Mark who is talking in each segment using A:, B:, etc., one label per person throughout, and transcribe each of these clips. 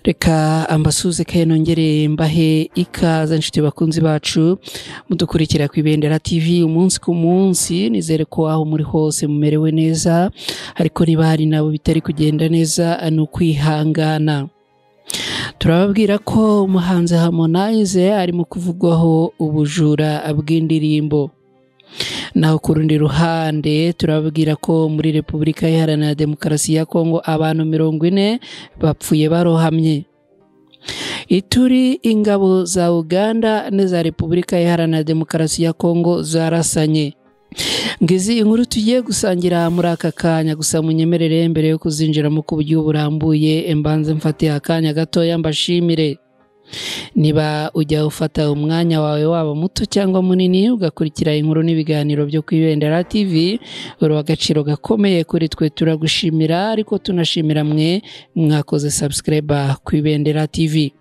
A: Reka ambasuze kandi nongere mbahe ikaze inshuti bakunzi bacu mudukurikira ku Ibendera TV umunsi ku munsi. Nizere ko aho muri hose mumerewe neza, ariko niba hari nabo bitari kugenda neza ni ukwihangana. Turababwira ko umuhanzi Harmonize arimo kuvugwaho ubujura bw'indirimbo. Naho ku rundi ruhande turababwira ko muri Repubulika Iharanira Demokarasi ya Kongo abantu 40 bapfuye barohamye. Ituri ingabo za Uganda n'iza Repubulika Iharanira Demokarasi ya Kongo zarasanye. Ngizi inkuru tugiye gusangira muri aka kanya, gusa munyemerere mbere yo kuzinjiramo ku buryo burambuye mbanze mfate akanya gatoya mbashimire. Niba ujya ufata umwanya wawe waba muto cyangwa munini ugakurikira inkuru n'ibiganiro byo ku Ibendera TV, uri agaciro gakomeye kuri twe, turagushimira. Ariko tunashimira mwe mwakoze subscribe ku Ibendera TV,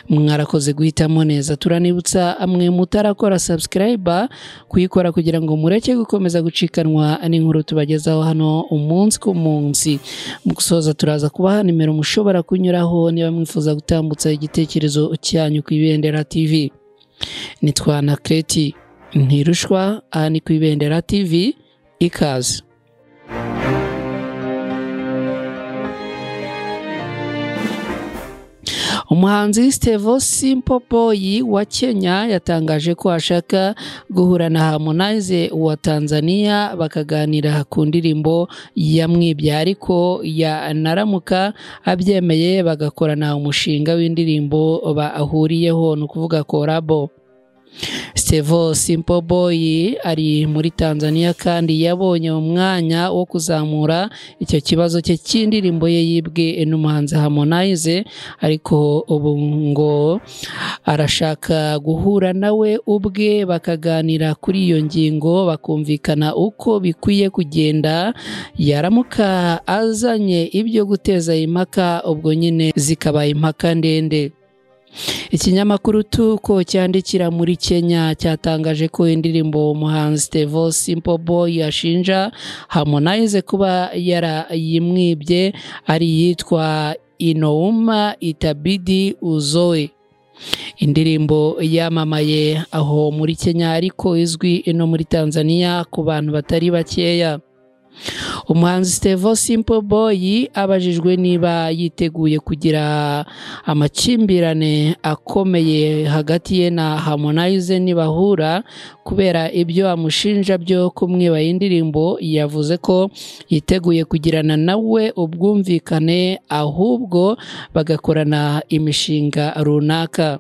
A: mwarakoze guhitamo neza. Turanibutsa amwe mutarakora subscribe kuyikora kugira ngo mureke gukomeza gucikanwa n'inkuru tubagezaho hano umunsi ku munsi. Mu gusoza turaza kubaha nimero mushobora kunyuraho niba mwifuza gutambutsa igitekerezo cyanyu ku Ibendera TV. Nitwa na Kreti Ntirushwa, aha ni ku Ibendera TV. Ikaze. Umuhanzi Stevo Simple Boy wa Kenya yatangaje ko ashaka guhura na Harmonize wa Tanzania bakaganira ku ndirimbo yamwibye, ariko yanaramuka abyemeye bagakorana umushinga w'indirimbo bahuriyeho, ni ukuvuga collabo. Stevo Simple Boy ari muri Tanzania kandi yabonye umwanya wo kuzamura icyo kibazo cye cy'indirimbo ye yibwe n'umuhanzi Harmonize, ariko ubu ngo arashaka guhura nawe ubwe bakaganira kuri iyo ngingo, bakumvikana uko bikwiye kugenda. Yaramuka azanye ibyo guteza impaka, ubwo nyine zikaba impaka ndende. Ikinyamakuru Tuko cyandikira muri Kenya cyatangaje ko indirimbo umuhanzi Stevo Simple Boy ashinja Harmonize kuba yarayimwibye ari yitwa Inouma Itabidi Uzoe. Indirimbo yamamaye aho muri Kenya ariko izwi no muri Tanzania ku bantu batari bakeya. Umuhanzi Stevo Simple Boy abajijwe niba yiteguye kugira amakimbirane akomeye hagati ye na Harmonize nibahura kubera ibyo amushinja byo kumwiba indirimbo, yavuze ko yiteguye kugirana nawe ubwumvikane, ahubwo bagakorana imishinga runaka.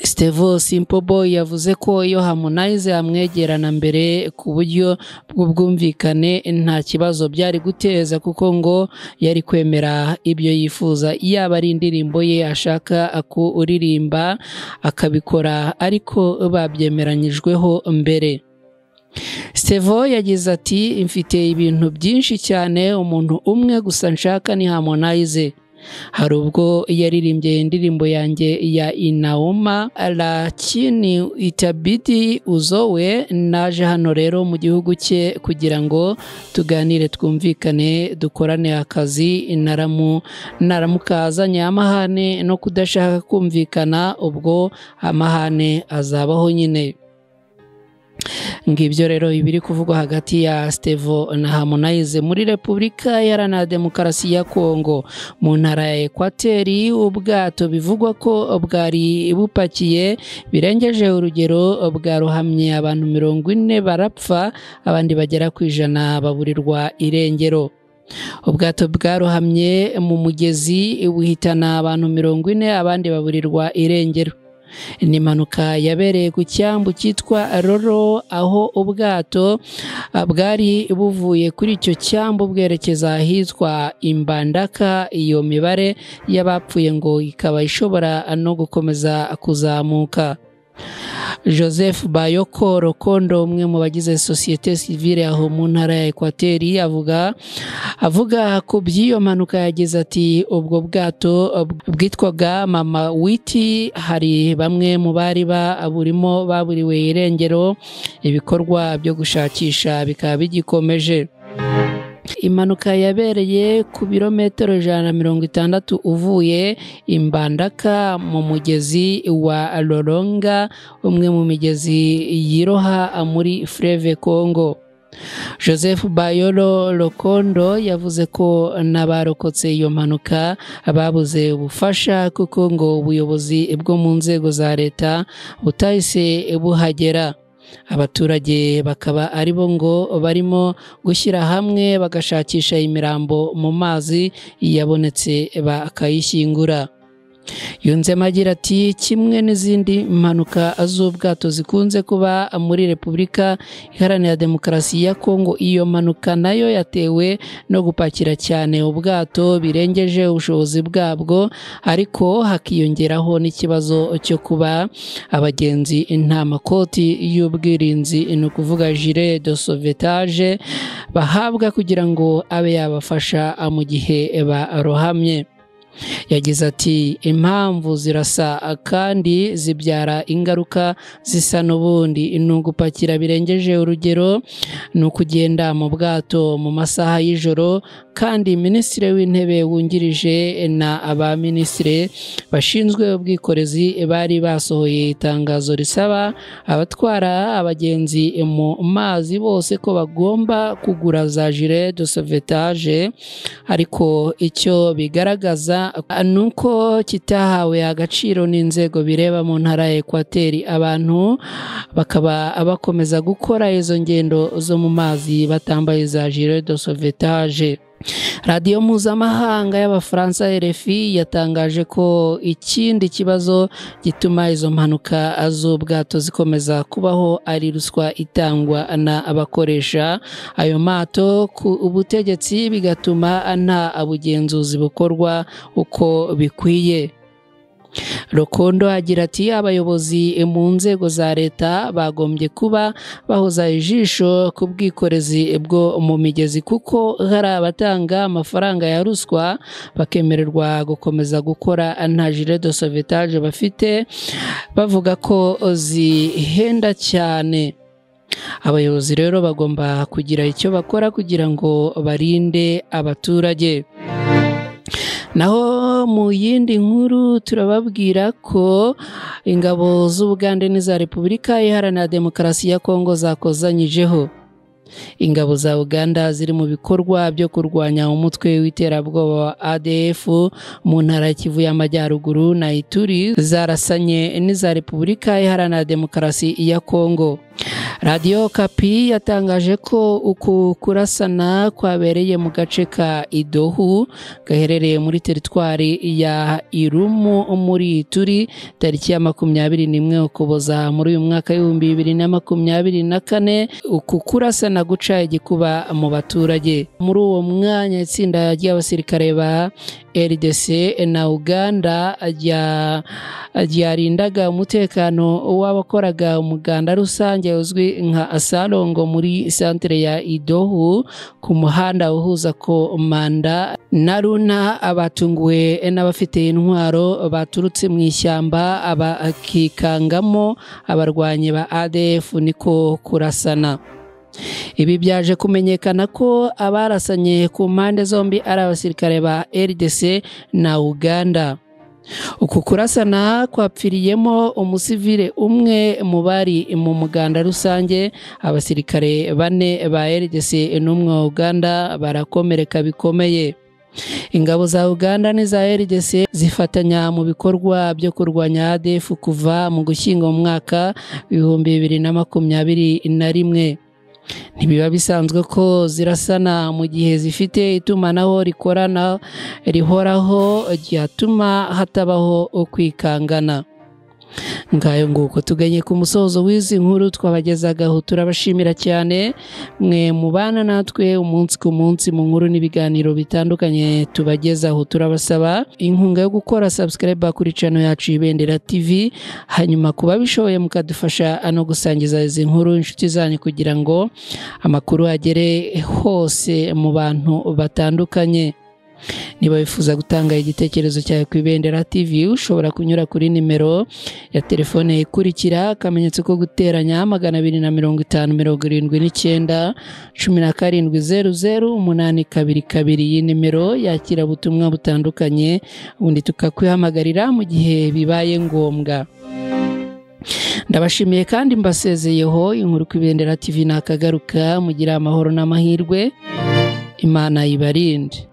A: Stevo Simple Boy yavuze ko iyo Harmonize amwegerana mbere ku buryo bw'ubwumvikane nta kibazo byari guteza, kuko ngo yari kwemera ibyo yifuza, yaba ari indirimbo ye ashaka kuririmba akabikora, ariko babyemeranyijweho mbere. Stevo yagize ati mfite ibintu byinshi cyane, umuntu umwe gusa nshaka ni Harmonize. Hari ubwo yaririmbye indirimbo yanjye ya Inauma lakini itabidi uzowe, naje hano rero mu gihugu cye kugira ngo tuganire, twumvikane, dukorane akazi. Naramuka azanye amahane no kudashaka kumvikana, ubwo amahane azabaho nyine. Ngibyo rero ibiri kuvugwa hagati ya Stevo na Harmonize muri Repubulika Iharanira Demokarasi ya Kongo. Mu ntara ya Ekwateri ubwato bivugwa ko bwari bupakiye birengeje urugero bwarohamye, abantu 40 barapfa, abandi bagera ku 100 baburirwa irengero. Ubwato bwarohamye mu mugezi buhitana abantu 40, abandi baburirwa irengero. Ni impanuka yabereye ku cyambu cyitwa Roro, aho ubwato bwari buvuye kuri icyo cyambu bwerekeza ahitwa Imbandaka. Iyo mibare y'abapfuye ngo ikaba ishobora no gukomeza kuzamuka. Joseph Bayoko Rokondo, umwe mu bagize societe civile aho mu ntara ya Ekwateri, avuga ku by'iyo mpanuka yagize ati ubwo bwato bwitwaga Mama Witi, hari bamwe mu bari baburimo baburiwe irengero, ibikorwa byo gushakisha bikaba bigikomeje. Impanuka yabereye ku birometero 160 uvuye Imbandaka mu mugezi wa Loronga, umwe mu migezi yiroha muri Fleuve Congo. Joseph Bayolo Lokondo yavuze ko n'abarokotse iyo mpanuka babuze ubufasha kuko ngo ubuyobozi bwo mu nzego za leta butahise buhagera. Abaturage bakaba aribo ngo barimo gushyira hamwe bagashakisha imirambo mu mazi yabonetse bakayishyingura. Yunzemo agira ati kimwe n'izindi mpanuka z'ubwato zikunze kuba muri Repubulika Iharanira Demokarasi ya Kongo, iyo mpanuka nayo yatewe no gupakira cyane ubwato birengeje ubushobozi bwabwo, ariko hakiyongeraho n'ikibazo cyo kuba abagenzi nta makoti y'ubwirinzi, ni ukuvuga gilet de sauvetage, bahabwa kugira ngo abe yabafasha mu gihe barohamye. Yagize ati impamvu zirasa kandi zibyara ingaruka zisa n'ubundi, ni ugupakira birengeje urugero, ni ukugenda mu bwato mu masaha y'ijoro, kandi Minisitiri w'Intebe wungirije na abaminisitiri bashinzwe ubwikorezi bari basohoye itangazo risaba abatwara abagenzi mu mazi bose ko bagomba kugura za gilet de sauvetage, ariko icyo bigaragaza nuko kitahawe agaciro n'inzego bireba mu ntara ya Ekwateri, abantu bakaba bakomeza gukora izo ngendo zo mu mazi batambaye za gilet de sauvetage. Radiyo mpuzamahanga y'Abafaransa RFI yatangaje ko ikindi kibazo gituma izo mpanuka z'ubwato zikomeza kubaho ari ruswa itangwa n'abakoresha ayo mato ku butegetsi, bigatuma nta bugenzuzi bukorwa uko bikwiye. Lokondo agira ati abayobozi mu nzego za leta bagombye kuba bahoza ijisho ku bwikorezi bwo mu migezi, kuko hari abatanga amafaranga ya ruswa bakemererwa gukomeza gukora nta gilet de sauvetage bafite, bavuga ko zihenda cyane. Abayobozi rero bagomba kugira icyo bakora kugira ngo barinde abaturage. Naho mu yindi nkuru turababwira ko ingabo z'Ubugande n'iza Repubulika Iharanira Demokarasi ya Kongo zakozanyijeho. Ingabo za Uganda ziri mu bikorwa byo kurwanya umutwe w'iterabwoba wa ADF mu ntara ya Kivu y'Amajyaruguru na Ituri zarasanye n'iza Repubulika Iharanira Demokarasi ya Kongo. Radiyo Kapi yatangaje ko uku kurasana kwabereye mu gace ka Idohu gaherereye muri teritwari ya Irumu muri Ituri tariki ya 21 Ukuboza muri uyu mwaka 2024. Uku kurasana guca igikuba mu baturage. Muri uwo mwanya itsinda ry'abasirikare ba RDC na Uganda ryarindaga umutekano w'abakoraga umuganda rusange uzwi nka Asalongo muri santere ya Idohu ku muhanda uhuza Komanda na Runa, abatunguwe n'abafite intwaro baturutse mu ishyamba abakikangamo abarwanyi ba ADF niko kurasana. Ibi byaje kumenyekana ko abarasanye ku mpande zombi ari abasirikare ba RDC na Uganda. Uku kurasana kwapfiriyemo umusivile umwe mu bari mu muganda rusange, abasirikare 4 ba RDC n'umwe wa Uganda barakomereka bikomeye. Ingabo za Uganda n'iza RDC zifatanya mu bikorwa byo kurwanya ADF kuva mu Gushyingo mu mwaka 2021. Ntibiba bisanzwe ko zirasana mu gihe zifite itumanaho rikorana rihoraho ryatuma hatabaho kwikangana. Ngayo nguko tuganye ku musozo w'izi nkuru twabagezagaho. Turabashimira cyane mwe mubana natwe umunsi ku munsi mu nkuru n'ibiganiro bitandukanye tubagezaho. Turabasaba inkunga yo gukora subscribe kuri channel yacu Ibendera TV, hanyuma kuba bishoboye mukadufasha no gusangiza izi nkuru inshuti zanyu kugira ngo amakuru agere hose mu bantu batandukanye. Niba wifuza gutanga igitekerezo cyawe ku Ibendera TV, ushobora kunyura kuri nimero ya telefone ikurikira: akamenyetso ko guteranya, 250 79 17 00 822. Iyi nimero yakira ubutumwa butandukanye, ubundi tukakwihamagarira mu gihe bibaye ngombwa. Ndabashimiye kandi mbasezeyeho. Inkuru ku Ibendera TV nakagaruka. Mugire amahoro n'amahirwe, Imana ibarinde.